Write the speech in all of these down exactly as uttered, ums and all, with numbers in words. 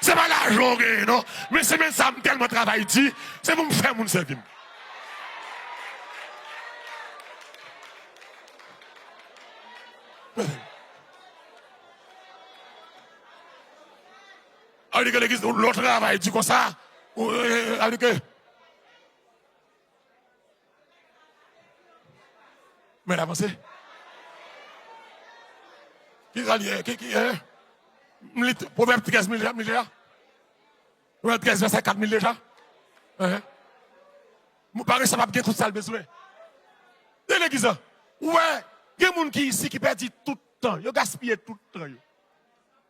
Se pa lajan w genyen, non. Men semèn sa, m tèlman travay di, se pou m fè moun sèvi m. Sa vle di ke legliz, lè w travay di konsa, ou, e, sa vle di ke Men avanse. Ki sa li ye? Ki, ki, eh? M li t-, Pwovèb trèz m li deja, m li deja. Pwovèb trèz vèsè kat m li deja. Eh. Moun pa gen sa p ap gen tout sa l bezwen. Nan legliz la, ou wè, gen moun ki isi ki pèdi tout tan, yo gaspiye tout tan yo.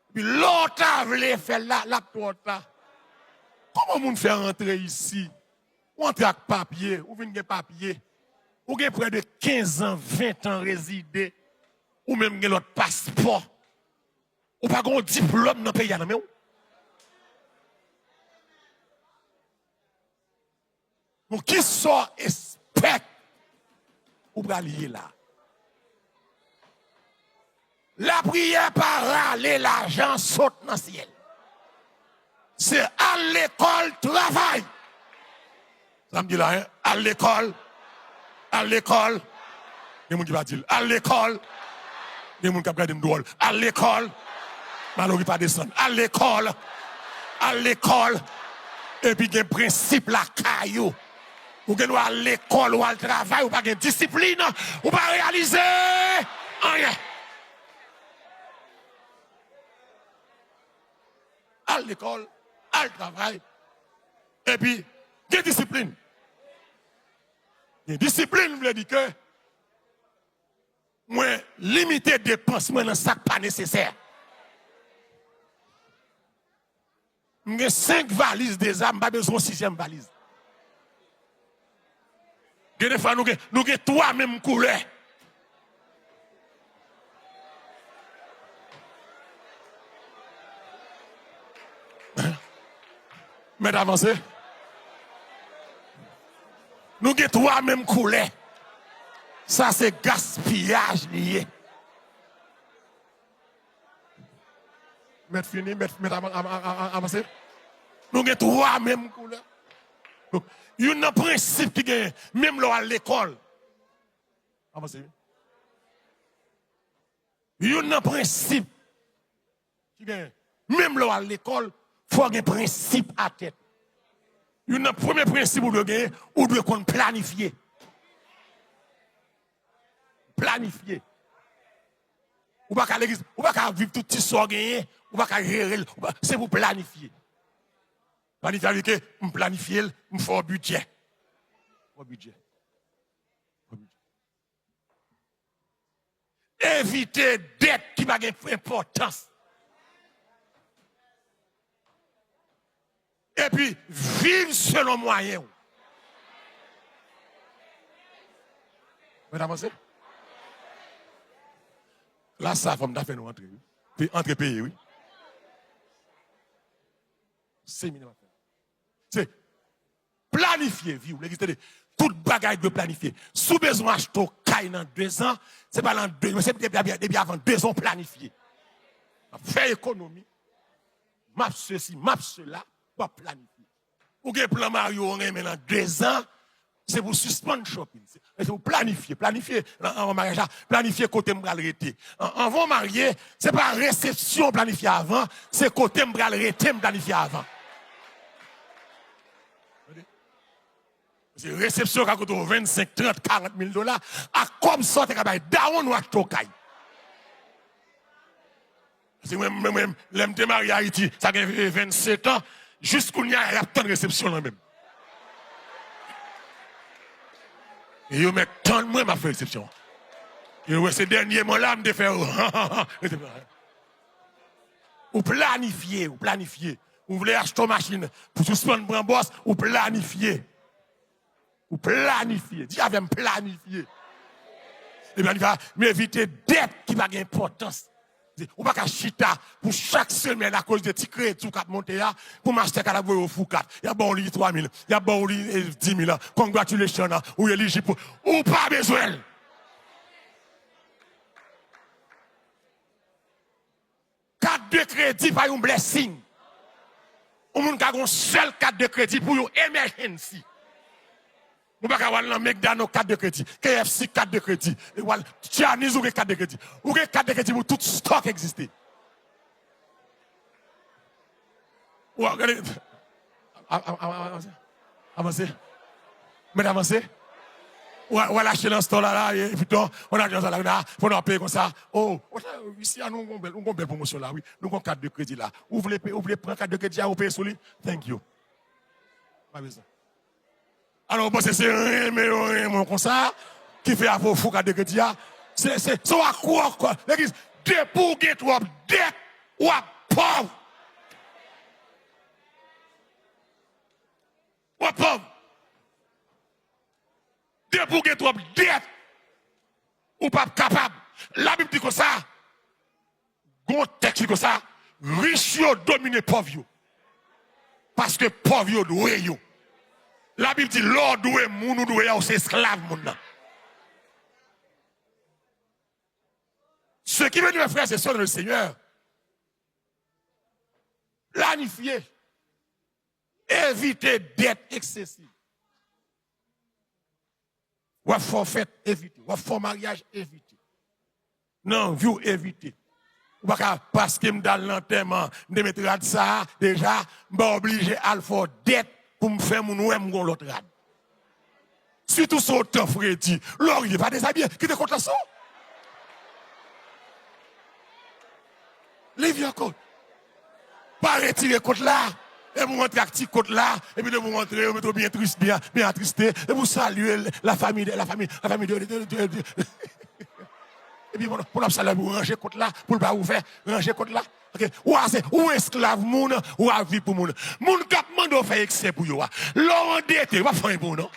Epi lè w ta vle fè l la, l ap twò ta. Kòman moun fè rantre isi? Ou antre ak papye, ou vin gen papye. Ou gen prè de kenz an, ven an rezide. Ou menm gen lòt paspò. Ou pa gen yon diplòm nan peyi a nan men w. Bon, kisa w espèk ou pral ye la? Lapriyè pa rale lajan sot nan syèl. Se al lekòl, travay. Sa m di la, en? Al lekòl. Al lekòl. Gen moun ki pa di l. Al lekòl. Gen moun k ap gade m dwòl. Al lekòl. Malori pa desann. Al lekòl. Al lekòl. Epi gen prensip lakay ou. Ou gen dwa al lekòl, ou al travay, ou pa gen disiplin, ou pa reyalize anyen. Al lekòl, al travay, epi gen disiplin. Gen disiplin vle di ke mwen limite depans mwen nan sa k pa nesesè. M gen senk valiz deza, m pa bezwen yon sizyèm valiz. Gen de fwa nou gen, nou gen twa menm koulè. Mèt avanse. Nou gen twa menm koulè. Sa se gaspiyaj li ye. Mèt fini, mèt, mèt avan-, avan-, avan-, avanse. Nou gen twa menm koulè. Donk, youn nan prensip ki genyen, menm lè w al lekòl. Avanse, wi. Youn nan prensip ki genyen, menm lè w al lekòl, fò w gen prensip atèt. Youn nan premye prensip ou dwe genyen, ou dwe konn planifye. Planifye. Ou pa ka legliz, ou pa ka viv tout ti sa w genyen, ou pa ka jere l, ou pa, se pou planifye. Planifye, sa vle di ke m planifye l, m fè yon bidjè. Fè yon bidjè. Fè yon bidjè. Evite dèt ki pa gen enpòtans. Epi, viv selon mwayen w. Mwen avanse. La sa fò m ta fè nou antre, wi. Pe-, antre peye, wi. Seminè m ap fè. Se planifye vi w. Legliz, tande, tout bagay dwe planifye. Si w bezwen achte yon kay nan dezan, se pa nan de, se depi, depi, depi avan dezan w planifye. M ap fè ekonomi. M ap sesi, m ap sela, w ap planifye. Ou gen plan marye w renmen nan dezan, se pou w sispann shopping. Se, se pou w planifye, planifye nan, anvan maryaj la, planifye kote m pral rete. An-, anvan w marye, se pa resepsyon w planifye avan, se kote m pral rete m planifye avan. Se resepsyon ka koute w vennsenk, trant, karant mil dola, ak kòb sa w te ka bay dawonn ou achte w kay. Paske mwen, mwen, mwen, lè m te marye Ayiti, sa gen vennsetan, jis kounye a, y ap tann resepsyon lan menm. E yo mèt tann mwen, m ap fè resepsyon an. Yo wè se dènyèman la, m te fè resepsyon an. Ou planifye, ou planifye. Ou vle achte yon machin, pou sispann pran bòs, ou planifye. Ou planifye. Di avè m, planifye. Epi ann fè, m evite dèt ki pa gen enpòtans. Ou pa ka chita pou chak semèn akoz de ti kredi w k ap monte a, pou Mastercard ap voye w fou kat. Y ap ba w li twa mil, y ap ba w li, eh, di mil an. Congratulations, ou elijib pou, ou pa bezwen l. Kat de kredi pa yon blessing. Yon moun ka gen yon sèl kat de kredi pou yon emergency. Ou pa ka al nan McDonald kat de kredi, K F C kat de kredi, e w al Chinese ou gen kat de kredi. Ou gen kat de kredi pou tout stock egziste. Ou a gade. A- a- a- Avanse. Avanse. Mèt avanse. Ou a- ou al achte nan store la, la, e piton, ou nan ajan sa la, la, pou nou peye konsa. Oh, isi a nou gon bèl, nou gon bèl pwomosyon la, wi. Nou gon kat de kredi la. Ou vle pe- ou vle pran kat de kredi a, ou peye sou li? Thank you. Pa bezwen. Alò, ou panse se renmen yo renmen w konsa ki fè afè w fou kat de kredi a? Se, se, se w a kwòk, legliz, depi w gen twòp dèt, w ap pòv. W ap pòv. Depi w gen twòp dèt, ou p ap kapab. Labib di konsa, gon tèks ki konsa, rich yo domine pòv yo. Paske pòv yo dwe yo. Labib di, lè w dwe moun, ou dwe a, ou se esklav moun nan. Ce qui veut dire, frères et sœurs dans le Seigneur, planifye, evite dèt eksesif. W ap fè yon fèt, evite. W ap fè yon maryaj, evite. Nan vi w, evite. Ou pa ka, paske m t al nan antèman, m te met rad sa a deja, m pa oblije al fè w dèt pou m fè moun wè m gon lòt rad. Sitou si w tan fredi, lè w rive, pa dezabiye, kite kòt la sou ou. Leave your coat. Pa retire kòt la. Epi w rantre ak ti kòt la. Epi depi w rantre, yo mete w byen tris, byen, byen atriste. Epi w salye lafanmi, lafanmi, lafanmi de, de, de, de, de. Epi pou, pou n ap salye, epi w ranje kòt la, pou l pa ouvè, ranje kòt la. Ok? Ou a se, ou esklav moun, ou a viv pou moun. Moun k ap mande w fè eksè pou yo a. Lè w andete, yo p ap fè anyen pou ou, non.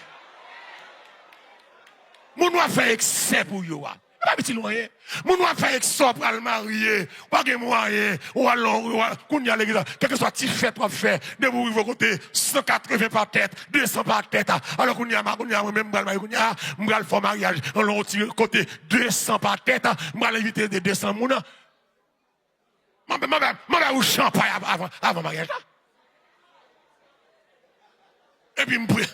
Moun w ap fè eksè pou yo a. E pa itil w anyen. Moun w ap fè eksè, w pral marye, w pa gen mwayen, w al, w al, kounye a legliz la, kèlkeswa ti fèt w ap fè, depi w rive kote san katreven pa tèt, de san pa tèt, a, alò kounye a, ma-, kounye a, mwen menm m pral marye, kounye a, m pral fè yon maryaj, alò yon ti kote de san pa tèt, a, m pral envite de, de san moun, a. M ap, m ap, m ap ba ou chanpay av-, avan, avan maryaj la. Epi m pre-,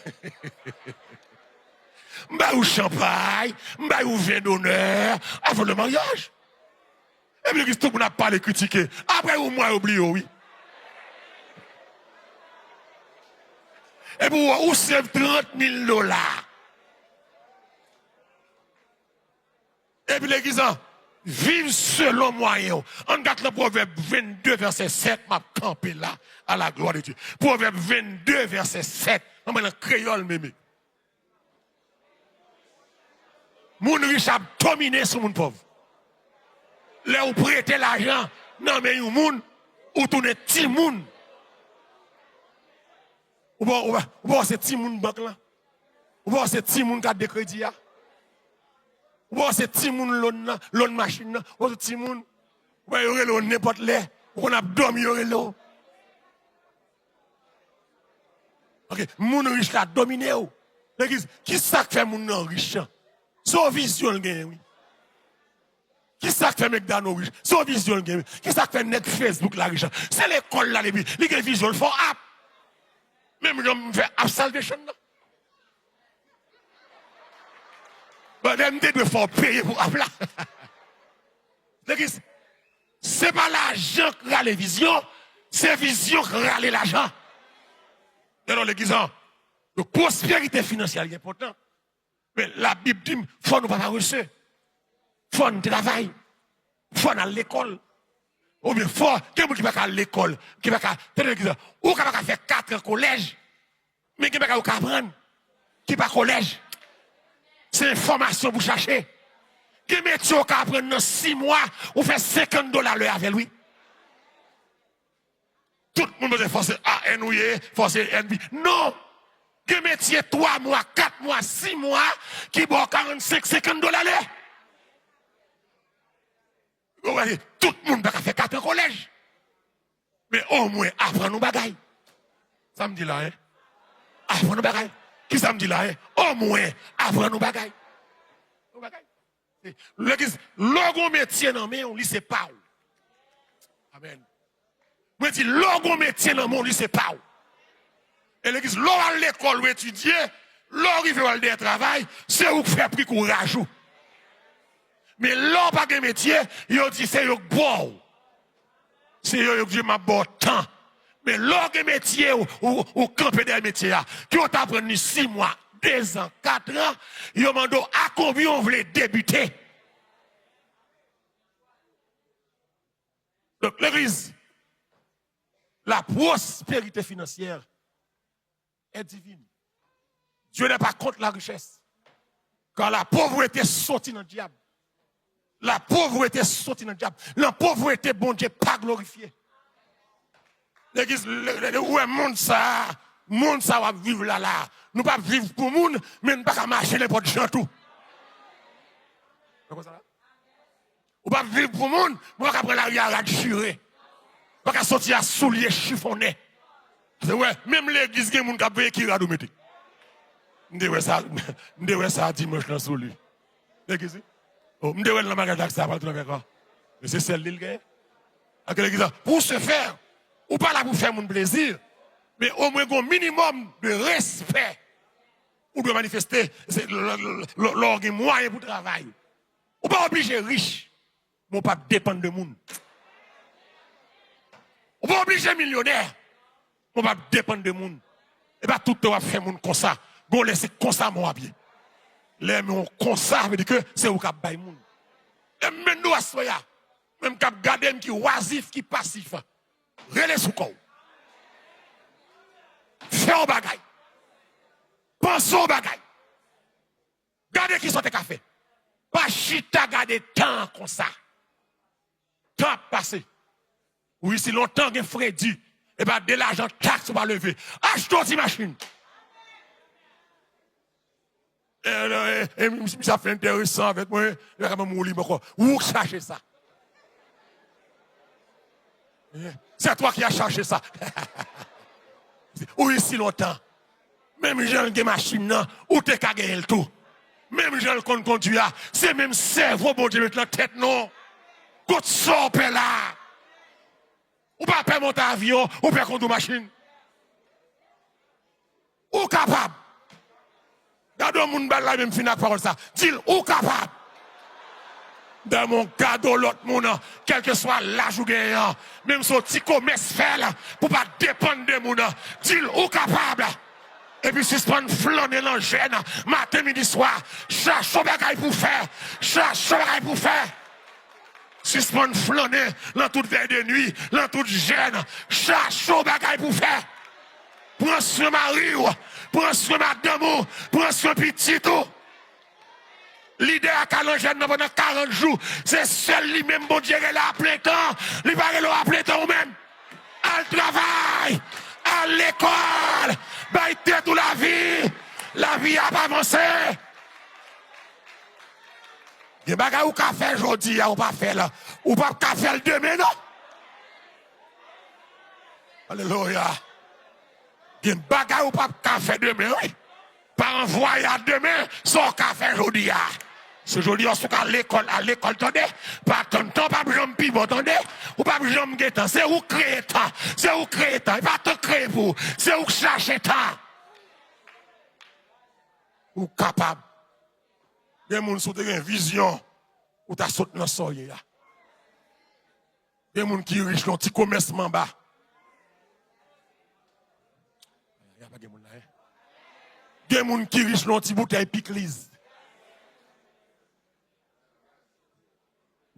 m ba ou chanpay, m ba ou vin d'honneur avan le maryaj. Epi legliz tout moun ap pale, kritike. Apre yon mwa, yo bliye w, wi. Epi ou, ou sèv trant mil dola. Epi legliz la, viv selon mwayen w. Ann gad nan Pwovèb vennde vèsè sèt, m ap kanpe la, à la gloire de Dieu. Pwovèb vennde vèsè sèt, ann pran nan kreyòl, meme. Moun rich ap domine sou moun pòv. Lè ou prete lajan nan men yon moun, ou tounen timoun. Ou pa, ou pa, ou pa wè se timoun bank lan? Ou pa wè se timoun kat de kredi a? Ou pa wè se timoun loan nan, loan machin nan? Ou pa wè se timoun? Ou pa wè yo rele w nenpòt lè? Ou konn ap dòmi, yo rele w? Ok, moun rich la domine w. Legliz, ki sa k fè moun nan rich an? Se yon vizyon l genyen, wi. Ki sa k fè McDonald rich? Se yon vizyon l gen, wi. Ki sa k fè nèg Facebook la rich an? Se lekòl la, epi li gen vizyon l fè yon app. Menm jan m fè app Salvation nan. Bon, lè m te dwe fè w peye pou app la. Legliz, se pa lajan k rale vizyon, se vizyon k rale lajan. Alò, legliz an, donk, pwosperite finansyèl li enpòtan. Men Labib di m, fò nou pa parese. Fò n travay. Fò n al lekòl. Oubyen fò, gen moun ki pa ka al lekòl, ki pa ka, tande legliz la, ou ka pa ka fè kat an kolèj, men gen bagay ou ka aprann ki pa kolèj. Se enfòmasyon pou chache. Gen metye ou ka aprann nan sis mwa, ou fè senkant dola lè avè l, wi. Tout moun bezwen fòse A N ou ye, fòse N B. Non! Gen metye twa mwa, kat mwa, sis mwa ki ba w karannsenk, senkant dola lè. Ou wè, tout moun pa ka fè kat an kolèj. Men omwen aprann yon bagay. Sa m di la, en? Aprann yon bagay. Ki sa m di la, en? Omwen aprann yon bagay. Yon bagay. Legliz, lè w gen yon metye nan men w, li se pa w. Amèn. Yo di, lè w gen yon metye nan men w, li se pa w. E legliz, lè w al lekòl, ou etidye, lè w rive w al dèyè travay, se ou k fè pri kouraj ou. Men lè w pa gen metye, yo di se yo k ba w. Se yo, yo k di, "M ap ba w tan." Men lè w gen metye, ou, ou, ou kanpe dèyè metye a, ke w t aprann li sis mwa, de zan, kat an, yo mande w a konbyen w vle debite. Donk, legliz, la prospérité financière est divine. Dieu n'est pas contre la richesse. Car la pauvreté soti nan dyab. La pauvreté soti nan dyab. Nan povrete, Bondye pa glorifye. Legliz, le- le- le- ou wè mond sa a, mond sa a w ap viv la la. Nou p ap viv pou moun, men nou pa ka mache nenpòt jan tou. Ou p ap viv pou moun, men w pa ka pran lari a rad chire. W pa ka soti a soulye chifonnen. Paske, wè, menm legliz gen moun k ap veye ki rad ou mete. M te wè sa, m te wè sa dimanch lan sou li. Legliz, wi. Oh, m te wè l nan magazin ak sa, pral tounen avèk ou. Men se sèl li l genyen. Ak legliz la, pou se fè, ou pa la pou fè moun plezi, men omwen gon minimòm de respè ou dwe manifeste. Se lè, lè, lè, lè w gen mwayen pou travay. Ou pa oblije rich, men w p ap depann de moun. Ou pa oblije milyonè, men w p ap depann de moun. E pa tout tan w ap fè moun konsa. Gon lè se konsa men w ap ye. Lè men w konsa, vle di ke se ou k ap bay moun. E menm nou aswè a, menm k ap gade m ki wazif, ki pasif, rele sou kò w. Fè yon bagay. Panse yon bagay. Gade kisa w te ka fè. Pa chita gade tan an konsa. Tan ap pase. Wi, si lontan gen fredi, e pa de lajan taks ou pa leve. Achte yon ti machin. E, e, e, e, misye ap fè enteresan avèk mwen, li pa ka ban m woulib ankò. Ou k chache sa. C'est toi qui as cherché ça. Ou isi lontan. Menm jan l gen machin nan, ou te ka genyen l tou. Menm jan l konn kondui a, se menm sèvo Bondye met nan tèt nou. Kot sa w pè la? Ou pa pè monte avyon, ou pè kondui machin. Ou kapab. Gade yon moun ba l la, menm fin ak pawòl sa. Di l, ou kapab. Dèyè mwen, gade yon lòt moun, kèlkeswa laj ou genyen an, menm si w ti komès fè l, pou pa depann de moun, di l, ou kapab. Epi sispann flannen nan jèn, maten, midi, swa. Chache yon bagay pou fè. Chache yon bagay pou fè. Sispann flannen nan tout vèy de nwi, nan tout jèn. Chache yon bagay pou fè. Pran swen mari w, pran swen madanm ou, pran swen pitit ou. Lidè a ka nan jèn nan pandan karant jou. Se sèl li menm Bondye rele a plen tan. Li pa rele w a plen tan ou menm. Al travay, al lekòl, bay tèt ou lavi. Lavi a ap avanse. Gen bagay ou ka fè jodi a, ou pa fè l. Ou p ap ka fè l demen, non. Alelouya. Gen bagay ou p ap ka fè demen, wi. Pa ranvwaye a demen, sa w ka fè jodi a. Se jodi a, si w ka lekòl, al lekòl, tande. Pa tann tan, w p ap janm pi bon, tande. Ou p ap janm gen tan. Se ou k kreye tan. Se ou k kreye tan. E pa tan k kreye pou ou. Se ou k chache tan. Ou kapab. Gen moun, si w te gen vizyon, ou ta sot nan sa w ye a. Gen moun ki rich nan yon ti komès manba. Ya, pa gen moun la, en. Gen moun ki rich nan yon ti boutèy pikliz.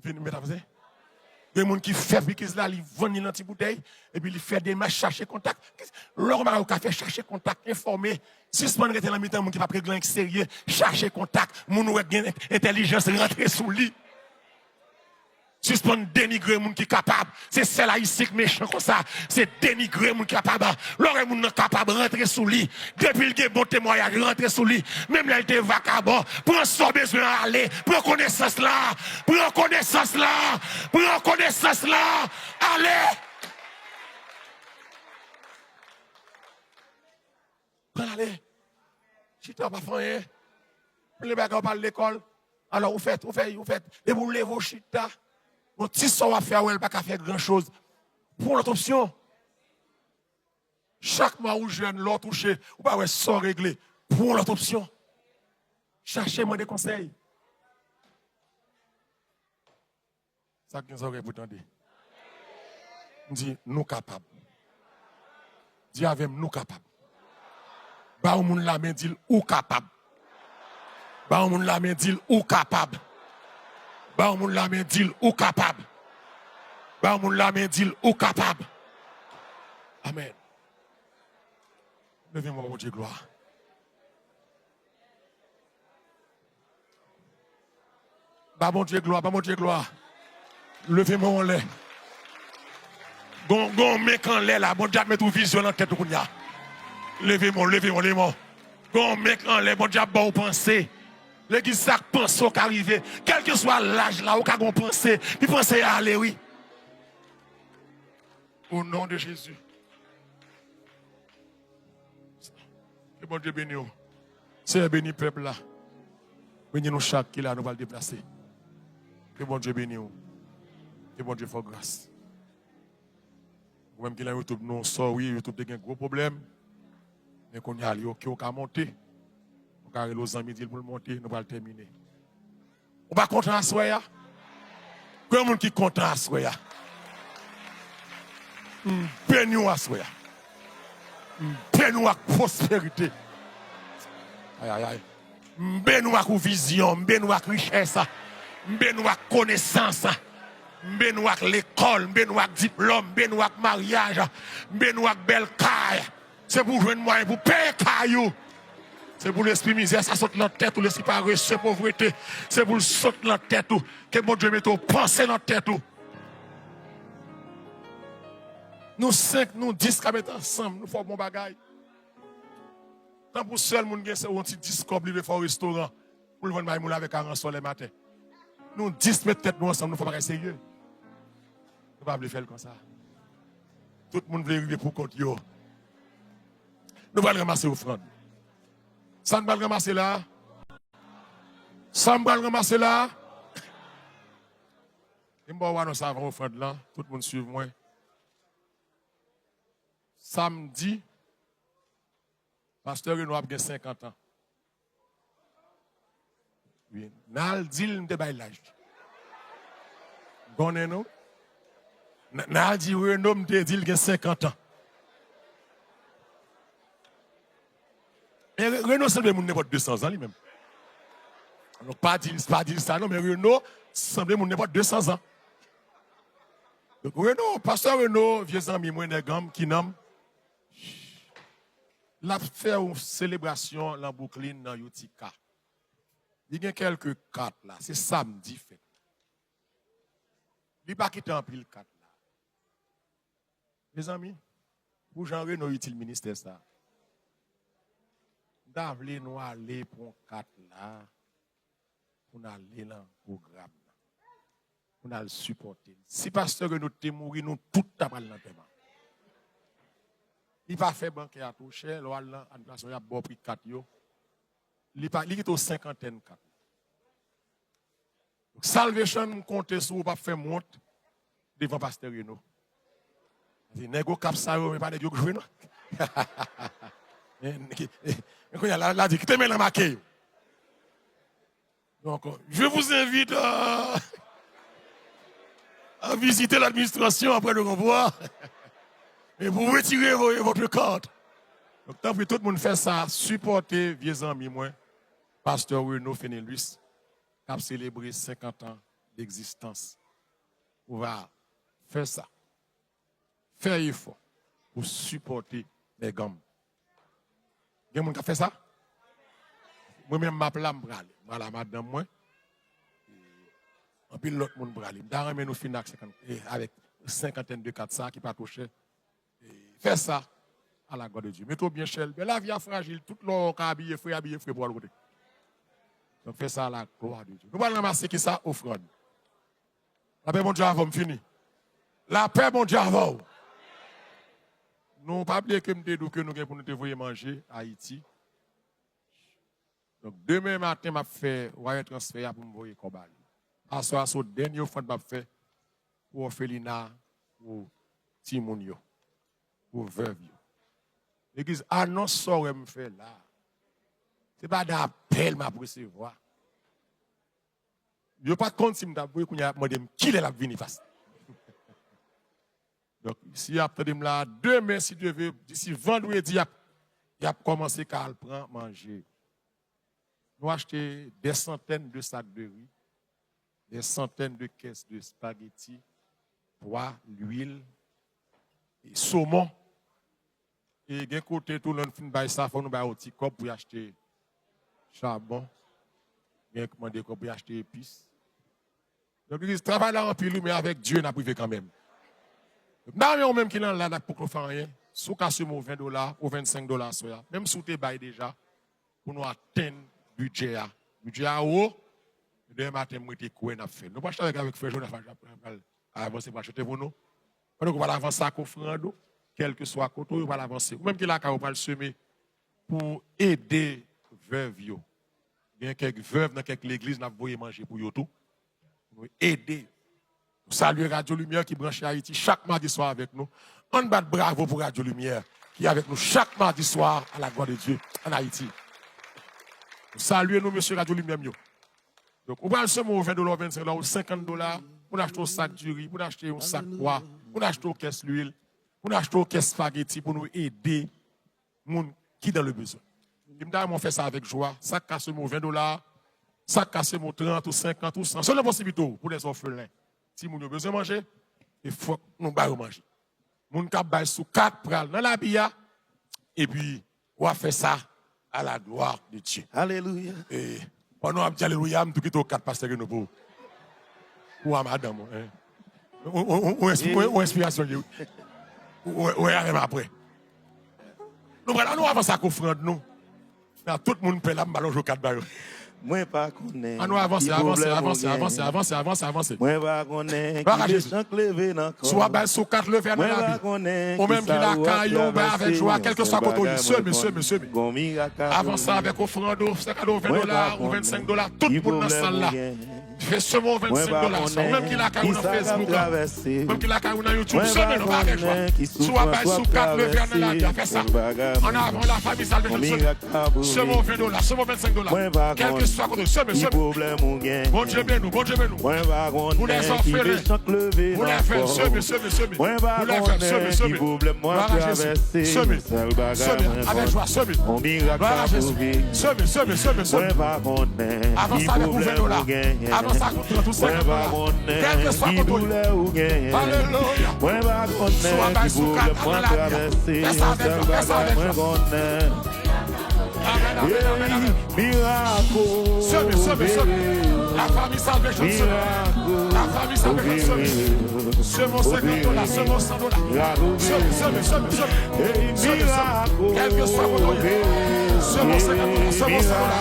M fin met avanse. Gen moun ki fè pikliz la, li vann li nan ti boutèy, epi li fè demach, chache kontak. Lè w gen bagay ou ka fè, chache kontak, enfòme. Sispann rete nan mitan moun ki p ap regle anyen k serye. Chache kontak. Moun ou wè k gen entèlijans, rantre sou li. Sispann denigre moun ki kapab. Se sèl Ayisyen k mechan konsa. Se denigre moun ki kapab. Lè w wè moun nan kapab, rantre sou li. Depi l gen bon temwayaj, rantre sou li. Menm lè l te vakabon, pran sa w bezwen an, ale. Pran konesans lan. Pran konesans lan. Pran konesans lan. Ale. Pran l ale. Chita pa fè anyen. Plen bagay ou pa al lekòl. Alò, ou fèt, ou fè, ou fèt. Depi ou leve, ou chita. Bon, ti sa w ap fè a, w wè l pa ka fè gran choz. Pran lòt opsyon. Chak mwa ou jèn, lè w touche, ou pa wè sa w regle. Pran yon lòt opsyon. Chache mande konsèy. Sa k gen zòrèy pou tande. M di, nou kapab. Di avè m, nou kapab. Ba yon moun lamen, di l, ou kapab. Ba yon moun lamen, di l, ou kapab. Ba yon moun lamen, di l, ou kapab. Ba yon moun lamen, di l, ou kapab. Amèn. Leve men w ba Bondye glwa. Ba Bondye glwa, ba Bondye glwa. Leve men w anlè. Gon, gon men k anlè la, Bondye ap mete yon vizyon nan tèt ou kounye a. Leve men w, leve men w, leve men w. Gon men k anlè, Bondye ap ba w panse. Legliz sa k panse w ka rive. Kèlkeswa laj la, ou ka gon panse. Pi panse a ale, wi. Au nom de Jésus. Ke Bondye beni w. Seyè, beni pèp la. Beni nou chak ki la, nou pral deplase. Ke Bondye beni w. Ke Bondye fè w gras. Ou menm ki lan YouTube, nou sòri, YouTube te gen gwo pwoblèm. Men kounye a, li oke, ou ka monte. Ou ka rele yon zanmi, di l pou l monte, nou pral tèmine. Ou pa kontan aswè a? Konbyen moun ki kontan aswè a? M beni w aswè a. M beni w ak pwosperite. Ay, ay, ay. M beni w ak yon vizyon, m beni w ak richès, m beni w ak konesans, m beni w ak lekòl, m beni w ak diplòm, m beni w ak maryaj, m beni w ak bèl kay. Se pou w jwenn mwayen pou w peye kay ou. Se pou lespri mizè sa sot nan tèt ou, lespri parese, povrete. Se pou l sot nan tèt ou. Ke Bondye mete yon panse nan tèt ou. Nou senk, nou dis ka met ansanm, nou fè yon bon bagay. Tanpou sèl moun gen se yon ti dis kòb li vle fè yon restoran pou l vann bay moun avèk aransò lè maten. Nou dis met tèt nou ansanm, nou fè yon bagay serye. Nou pa vle fè l konsa. Tout moun vle rive pou kont yo. Nou pral ranmase ofrann. Sa n pral ranmase la? Sa m pral ranmase la? E m ba w anons avan ofrann lan, tout moun swiv mwen. Samdi, Pastè Reno ap gen senkant an. Wi. N al di l m te bay laj li. Konnen nou? N, n al di Reno m te di l gen senkant an. E Re-, Reno sanble moun nenpòt de san zan li menm. Donk, pa di l, pa di l sa non, men Reno sanble moun nenpòt de san zan. Donk, Reno, Pastè Reno, vye zanmi mwen, nèg an m, ki nan m, l ap fè yon selebrasyon lan Brooklyn, nan Utica. Li gen kèlke kat la. Se samdi fèt la. Li pa kite anpil kat la. Mezanmi, pou jan Reno itil ministè sa, m ta vle nou ale pran kat la pou n ale lan pwogram nan. Pou n al sipòte l. Si Pastè Reno te mouri, nou tout ta pral nan antèman. Li pa fè bankè a twò chè, lè w al nan administrasyon, y ap ba w pri kat yo. Li pa, li kite w senkantèn kat. Salvation, m konte sou ou, p ap fè m wont devan Pastè Reno. Di, nèg Okap sa yo, men pa nèg yo k jwe non. Men kounye a, la, la di, kite men nan make yo. Donc, je vous invite à, à visiter l'administration après le revoir. Et vous retirez vos, votre carte. Donc, tanpri, tout moun fè sa, sipòte vye zanmi mwen, Pastè Reno Fenelus, k ap selebre senkant an d'egzistans. Ou va fè sa. Fè efò pou sipòte nèg an m. Gen moun k ap fè sa? Mwen menm, m ap la, m prale. M prale a madanm mwen. E anpil lòt moun prale. M ta renmen nou fin ak senkant, e, avèk senkantèn de kat sa ki pa twò chè. E fè sa à la gloire de Dieu. Mete w byen chèlbè. Lavi a frajil. Tout lè w ka abiye fre, abiye fre pou w al kote. Donk, fè sa à la gloire de Dieu. Nou pral ranmase kisa? Ofrann. Lapè Bondye avè w, m fini. Lapè Bondye avè w. Nou pa bliye ke m te di w ke nou gen pou nou te voye manje Ayiti. Donk, demen maten, m ap fè wire transfer a pou m voye kòb ale. Aswè a, se yon dènye ofrann m ap fè pou òfelina, pou timoun yo, pou vèv yo. Legliz, anons sa w wè m fè la. Se pa de apèl m ap resevwa. Yo pa t konn si m t ap voye, kounye a y ap mande m kilè l ap vini, pastè. Donk, si y ap tande m la, demen, si Dye ve, disi vandredi, y ap, y ap kòmanse ka al pran manje. Nou achte des centaines de sacs de riz, des centaines de caisses de spaghettis, pwa, lwil, e somon. E gen kote tou, lè nou fin bay sa, fò nou bay yon ti kòb pou y achte chabon. Gen k mande kòb pou y achte epis. Donk, legliz, travay la anpil, wi, men avèk Dye, n ap rive kanmenm. M ta renmen ou menm ki nan la, n ap poko fè anyen. Si w ka seme w ven dola ou vennsenk dola aswè a, menm si w te bay deja, pou nou atenn bidjè a. Bidjè a wo, demen maten, mwen te kwè n ap fè l. Nou pral chita avèk, avèk frè Jonas, pral avanse, pral chante pou nou. Pandan w pral avanse ak ofrann ou, kèlkeswa kote w ye, w pral avanse. Ou menm ki lakay ou, pral seme pou ede vèv yo. Gen kèk vèv nan kèk legliz, n ap voye manje pou yo tou. Pou nou ede. Nou salye Radyo Limyè ki branche Ayiti chak madi swa avèk nou. Ann bat bravo pou Radyo Limyè ki avèk nou chak madi swa à la gloire de Dieu en Haïti. Nou salye nou, mesye Radyo Limyè m yo. Donk, ou pral seme w ven dola, w vennsenk dola, w senkant dola, pou n achte w sak diri, pou n achte yon sak pwa, pou n achte w kès lwil, pou n achte w kès espageti, pou nou ede moun ki dans le besoin. E m ta renmen w fè sa avèk jwa. Sa k ka seme w ven dola, sa k ka seme w trant ou senkant ou san, selon posiblite w, pou des orphelins. Timoun yo bezwen manje, e fòk nou ba yo manje. Moun k ap bay sou kat pral nan labi a, epi w ap fè sa à la gloire de Dieu. Alelouya. E pandan w ap di alelouya, m tou kite w kat pastè Reno pou, pou a madanm ou, hein. Ou, ou, ou, ou, ou, ou enspirasyon li, wi. Ou, ou, ou, ou, apre. Nou pral, ann nou avanse ak ofrann nou. Nan tout moun pè la, m pa lonje kat ba yo. Mwen pa konnen. Ann nou avanse, avanse, avanse, avanse, avanse, avanse, avanse. Mwen pa konnen ki mechan k leve nan kò. Si w ap bay sou kat, leve a nan labi. Ou menm ki lakay ou, bay avèk jwa, kèlkeswa kote w ye. Seme, seme, seme. Avanse avèk ofrann ou, senkant dola, ou ven dola, ou vennsenk dola, tout moun nan sal la. Fè seme w vennsenk dola sa. Ou menm ki lakay ou nan Facebook la. Ou menm ki lakay ou nan YouTube, seme nou, bay avèk jwa. Si w ap bay sou kat, leve a nan labi a, fè sa. Ann avan, la famille Salvation, seme. Seme w ven dola, seme w vennsenk dola. Kèlkeswa kote, seme, seme. Bondye beni w, Bondye beni w. Pou les orphelins, pou les veuves, seme, seme, seme. Pou les veuves, seme, seme. Glwa a Jezi. Seme. Seme avèk jwa, seme. Glwa a Jezi. Seme, seme, seme, seme. Avanse avèk yon ven dola. Avanse avèk yon trant ou senkant dola. Kèlkeswa kote w ye. Alelouya. Si w ap bay sou kat, al nan labi a. Fè sa avèk jwa, fè sa avèk jwa. Amèn, amèn, amèn, amèn. Seme, seme, seme. La famille Salvation, seme. La famille Salvation, seme. Seme w senkant dola, seme w san dola. Seme, seme, seme, seme. Seme, seme. Kèlkeswa kote w ye. Seme w senkant dola, seme w san dola.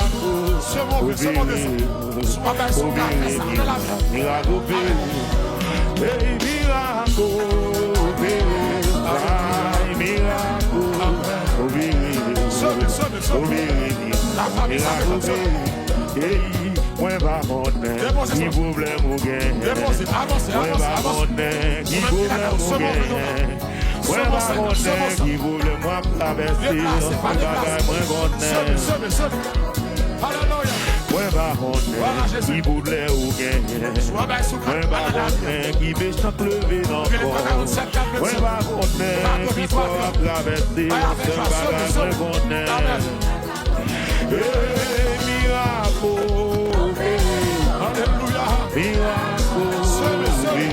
Seme w ven, seme w de san. Si w ap bay sou kat, fè sa. Fè la. Amèn. Seme, seme, seme. La famille Salvation, seme. Mwen pa konnen ki pwoblèm ou genyen. Mwen pa konnen ki pwoblèm ou genyen. Mwen pa konnen ki pwoblèm w ap travèse. Yon sèl bagay mwen konnen. Mwen pa konnen ki pwoblèm ou genyen. Mwen pa konnen ki mechan k leve nan kò. Mwen pa konnen ki sa w ap travèse. Yon sèl bagay mwen konnen. Hey, mirak opere. Alelouya. Mirak opere.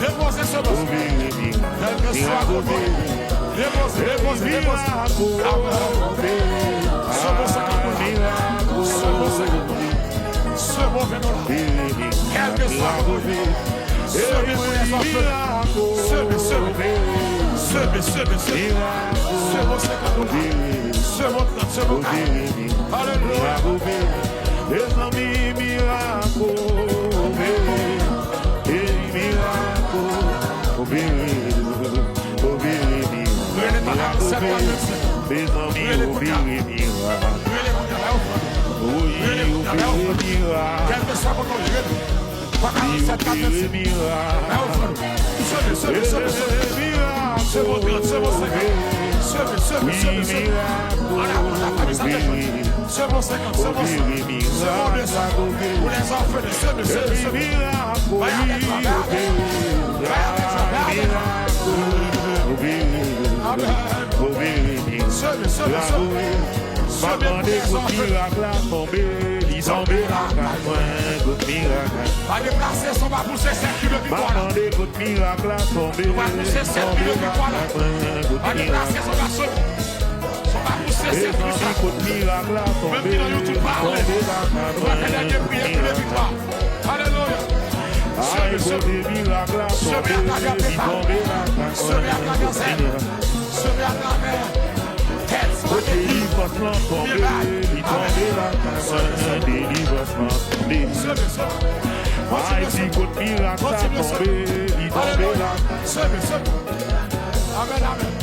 Depoze semans. Opere, mirak. Kèlkeswa kote w ye. Depoze, depoze, depoze. Mirak opere. Semans sa ka pou la. Mirak opere. Semans ven dola. Kèlkeswa kote w ye. Seme pou lèzòm. Seme, seme. Seme, seme, seme. Seme w senkant dola. Seme w trant, seme w karant. Alelouya. Mezanmi, mirak opere. Ey, mirak opere. Opere mirak. Rele nan karant sèt, karant sèt. Mezanmi, opere mirak. Rele kounye a, bay ofrann. Rele kounye a, bay ofrann. Kèlkeswa kote w ye, rele. Twa karant sèt, karant sèt. Bay ofrann. Seme, seme, seme, seme. Seme w trant, seme w senkant. Seme, seme. Wi, mirak opere. Opere mirak opere. Mirak opere. Mirak opere. Opere mirak opere. M ap mande pou mirak la tonbe, li tonbe lakay mwen, pou mirak la. Pa deplase, se pa pou se sèt ki de vikwa la. M ap mande pou mirak la tonbe, li tonbe lakay mwen, pou mirak la. Mezanmi, kot mirak la tonbe, li tonbe lakay mwen, pou mirak la. Ay, kote mirak la tonbe, li tonbe lakay mwen, pou mirak la. Kote delivrans lan tonbe, li tonbe lakay mwen, delivrans lan tonbe. Ay, di kot mirak la tonbe, li tonbe lakay mwen. Amèn, amèn.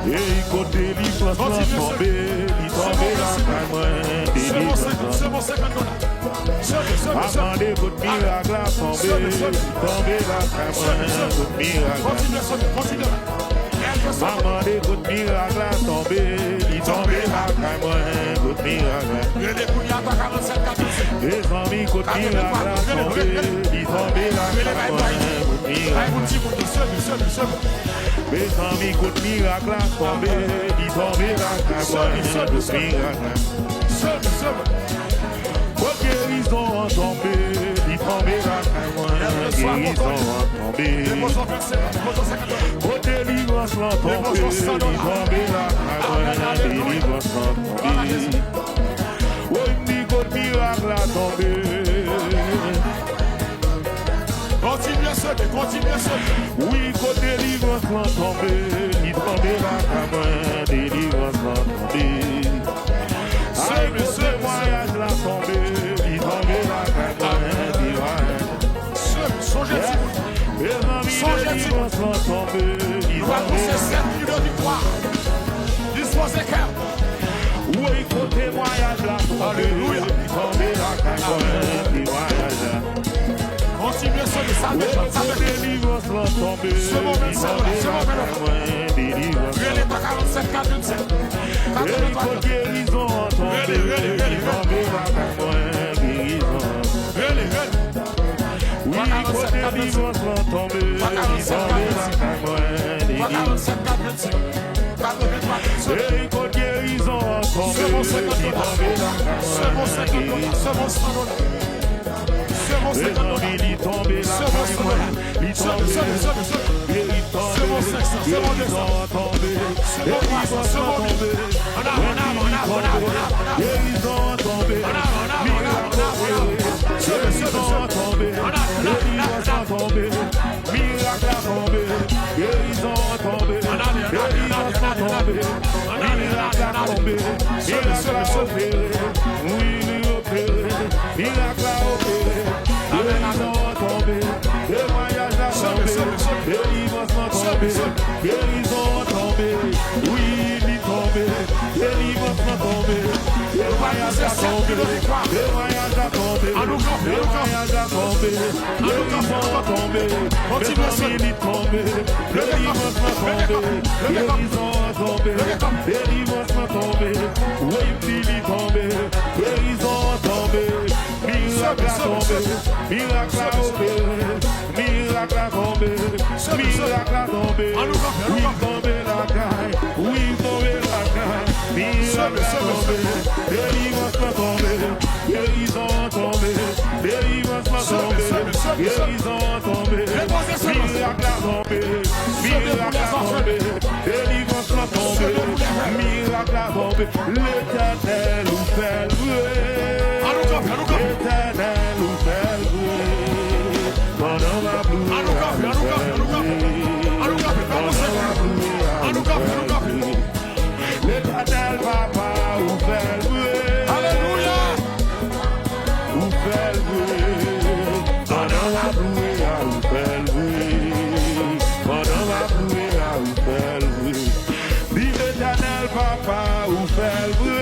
Ey, kot delivrans lan tonbe, li tonbe lakay mwen, delivrans lan. M ap mande kot mirak la tonbe, li tonbe lakay mwen, kot mirak la. M ap mande kot mirak la tonbe, li tonbe lakay mwen, kot mirak la. Mezanmi, kot mirak la tonbe, li tonbe lakay mwen, kot mirak la. Mezanmi, kot mirak la tonbe, li tonbe lakay mwen, kot mirak la. Kot gerizon an tonbe, li tonbe lakay mwen, gerizon an tonbe. Kot delivrans lan tonbe, li tonbe lakay mwen, delivrans lan tonbe. Woy, m di kot mirak la tonbe. Kontinye sede, kontinye sede. Wi, kot delivrans lan tonbe, li tonbe lakay mwen, delivrans lan tonbe. Ay, kot temwayaj la tonbe, li tonbe lakay mwen, temwayaj. Sonje timoun. Mezanmi, delivrans lan tonbe, li tonbe lakay mwen. Dispoze kè w. Woy, kot temwayaj la tonbe, li tonbe lakay mwen, temwayaj la. Kontinye sede, salve, salve. Delivrans lan tonbe, li tonbe lakay mwen, delivrans lan. Rele nan karannsèt katrevennsèt. Ey, kot gerizon an tonbe, li tonbe lakay mwen, gerizon an. Rele, rele. Wi, kot delivrans lan tonbe, li tonbe lakay mwen, delivrans lan. Ey, kot gerizon an tonbe, li tonbe lakay mwen, gerizon an. Mezanmi, li tonbe lakay mwen, li tonbe, li tonbe, gerizon an tonbe, delivrans lan tonbe. Mwen di li tonbe, gerizon an tonbe, mirak opere, gerizon an tonbe, delivrans lan tonbe, mirak la tonbe, gerizon an tonbe, delivrans lan tonbe, mirak la tonbe, mirak la opere, wi, li opere, mirak la opere, gerizon an tonbe, temwayaj la tonbe, delivrans lan tonbe, gerizon an tonbe, wi, li tonbe, delivrans lan tonbe, temwayaj la tonbe, temwayaj la tonbe, temwayaj la tonbe, gerizon an tonbe, mezanmi, li tonbe, delivrans lan tonbe, gerizon an tonbe, delivrans lan tonbe, wi, m di li tonbe, gerizon an tonbe, mirak la tonbe, mirak la opere, mirak la tonbe, mirak la tonbe, wi, tonbe lakay, wi, tonbe lakay, mirak la tonbe, delivrans lan tonbe, gerizon an tonbe, delivrans lan tonbe, gerizon an tonbe, mirak la tonbe, mirak la tonbe, delivrans lan tonbe, mirak la tonbe, Letènèl ou fè l vre. Letènèl ou fè l vre. Pandan m ap louwe a, ou fè l vre. Pandan m ap louwe a, ou fè l vre. Letènèl papa ou fè l vre. Alelouya. Ou fè l vre. Pandan m ap louwe a, ou fè l vre. Pandan m ap louwe a, ou fè l vre. Di Letènèl papa ou fè l vre.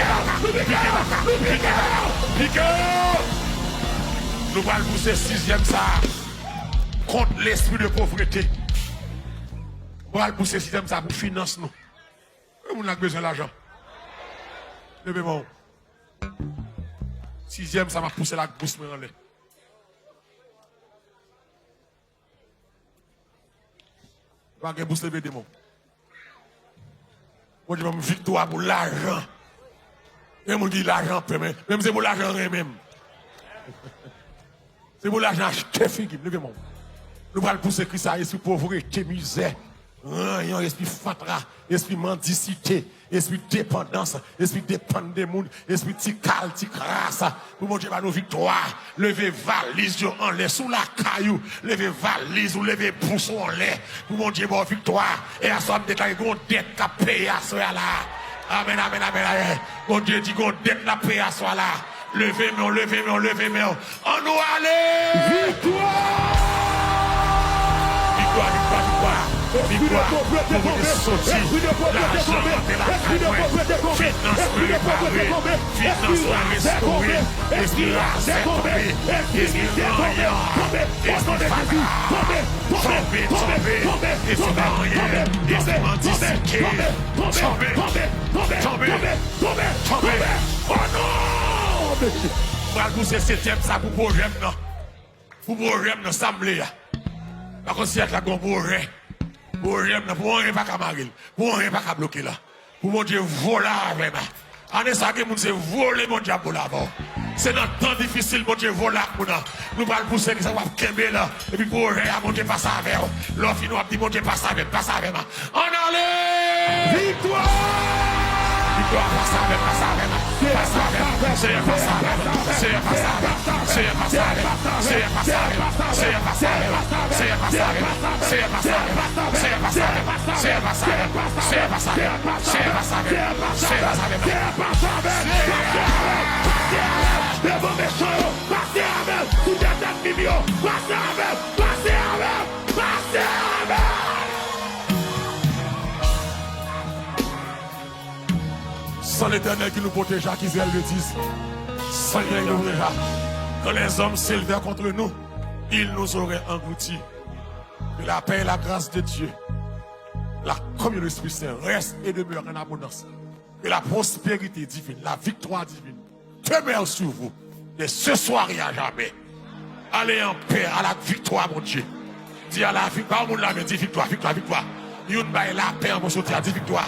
Pike la, pike la, pike la, pike la. Nou pral pouse sizyèm sa a kont lespri de povrete. Pral pouse sizyèm sa pou finans nou. E moun la k bezwen lajan. Leve men w. Sizyèm sa m ap pouse l ak bous mwen anlè. Pa gen bous, leve de men w. Bondye ban m viktwa pou lajan. Gen moun ki di lajan pè, men, men se pou lajan renmen m. Se pou lajan achte figi m, leve men w. Nou pral pouse kri sa, espri povrete, mizè, ranyon, espri fatra, espri mandisite, espri depandans, espri depann de moun, espri ti kal, ti kras. Pou Bondye ba nou viktwa. Leve valiz yo anlè, si w lakay ou, leve valiz ou, leve bous ou anlè. Pou Bondye ba w viktwa. E aswè a m deklare gen yon dèt k ap peye aswè a la. Amèn, amèn, amèn, amèn. Bondye di gen yon dèt l ap peye aswè a la. Leve men w, leve men w, leve men w. Ann nou ale! Viktwa! Viktwa, viktwa, viktwa. Viktwa pou mwen soti. Lajan antre lakay mwen. Finans mwen repare. Finans mwen restore. Espri razè tonbe. Espri manyan. Espri fatra. Tonbe, tonbe, tonbe. Espri manyan. Espri mandisite. Tonbe, tonbe, tonbe, tonbe, tonbe, tonbe. O non de Jezi. Pral pouse setyèm sa pou pwojè m nan. Pou pwojè m nan, sa m vle a. Pa konn si ak la gon pwojè. Pwojè m nan, pou anyen pa ka mare l. Pou anyen pa ka bloke l. Pou Bondye vole avè m. Ane sa gen moun se vole Bondye ap vole avè w. Se nan tan difisil Bondye vole ak moun nan. Nou pral pouse ki sa w ap kenbe la. Epi pwojè a Bondye pase avè w. Lè w fini w ap di Bondye pase avè m, pase avè m. Ann ale! Viktwa! Viktwa, pase avè m, pase avè m. Pase avè m. Senyè, pase avè m. Senyè, pase avè m. Senyè, pase avè m. Senyè, pase avè m. Senyè, pase avè m. Senyè, pase avè m. Senyè, pase avè m. Senyè, pase avè m. Senyè, pase avè m. Senyè, pase avè m. Senyè, pase avè m. Senyè, pase avè m. Senyè, pase avè m. Pase avè m. Pase avè m. Devan mechan yo, pase avè m. Sou tèt ènmi m yo, pase avè m. Pase avè m. Pase avè m. San Letènèl ki nou pwoteje ak Izrayèl de dis. San Letènèl ki nou pwoteje. Quand les hommes s'élevèrent contre nous, ils nous auraient engloutis. Que la paix et la grâce de Dieu, la communion de l'Esprit Saint reste et demeure en abondance. Que la prospérité divine, la victoire divine demeure sur vous, dès ce soir et à jamais. Allez en paix, à la victoire, mon Dieu. Di a la viktwa, moun la men, di viktwa, viktwa, viktwa. Youn bay lapè an bon soti a, di viktwa.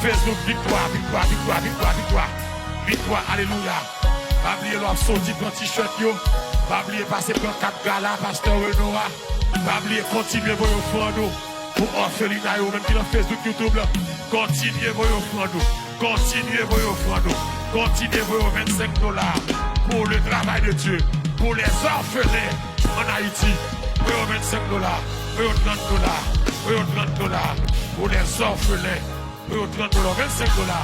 Facebook, viktwa, viktwa, viktwa, viktwa, viktwa. Viktwa, alelouya. Pa bliye lè w ap soti pran t-shirt yo. Pa bliye pase pran kat gala, pastè Reno a. Pa bliye kontinye voye ofrann ou. Pou òfelina yo, menm ki nan Facebook, YouTube la, kontinye voye ofrann ou. Kontinye voye ofrann ou. Kontinye voye yon vennsenk dola pour le travail de Dieu, pour les orphelins en Haïti. Voye yon vennsenk dola, voye yon trant dola, voye yon trant dola pour les orphelins. Voye yon trant dola, vennsenk dola.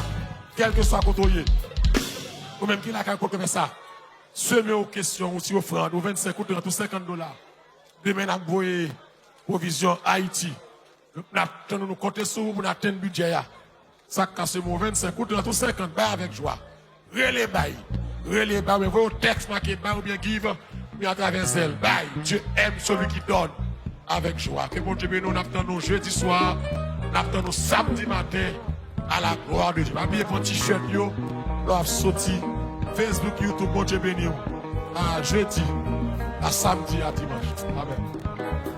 Kèlkeswa kote w ye. Ou menm ki lakay ou kote w fè sa. Seme w kesyon ou ti ofrann ou vennsenk ou trant ou senkant dola. Demen n ap voye pwovizyon Ayiti. N ap tann ou, nou konte sou ou pou n atenn bidjè a. Sa k ka seme w vennsenk ou trant ou senkant, bay avèk jwa. Rele bay. Rele bay oubyen voye yon tèks make bay oubyen give, oubyen atravè Zelle. Bay. Dieu aime celui qui donne avec joie. Ke Bondye beni w. N ap tann nou jedi swa. N ap tann nou samdi maten. À la gloire de Dieu. Pa bliye pran t-shirt yo lè w ap soti. Facebook, YouTube, Bondye beni w. A jedi, a samdi, a dimanch. Amèn.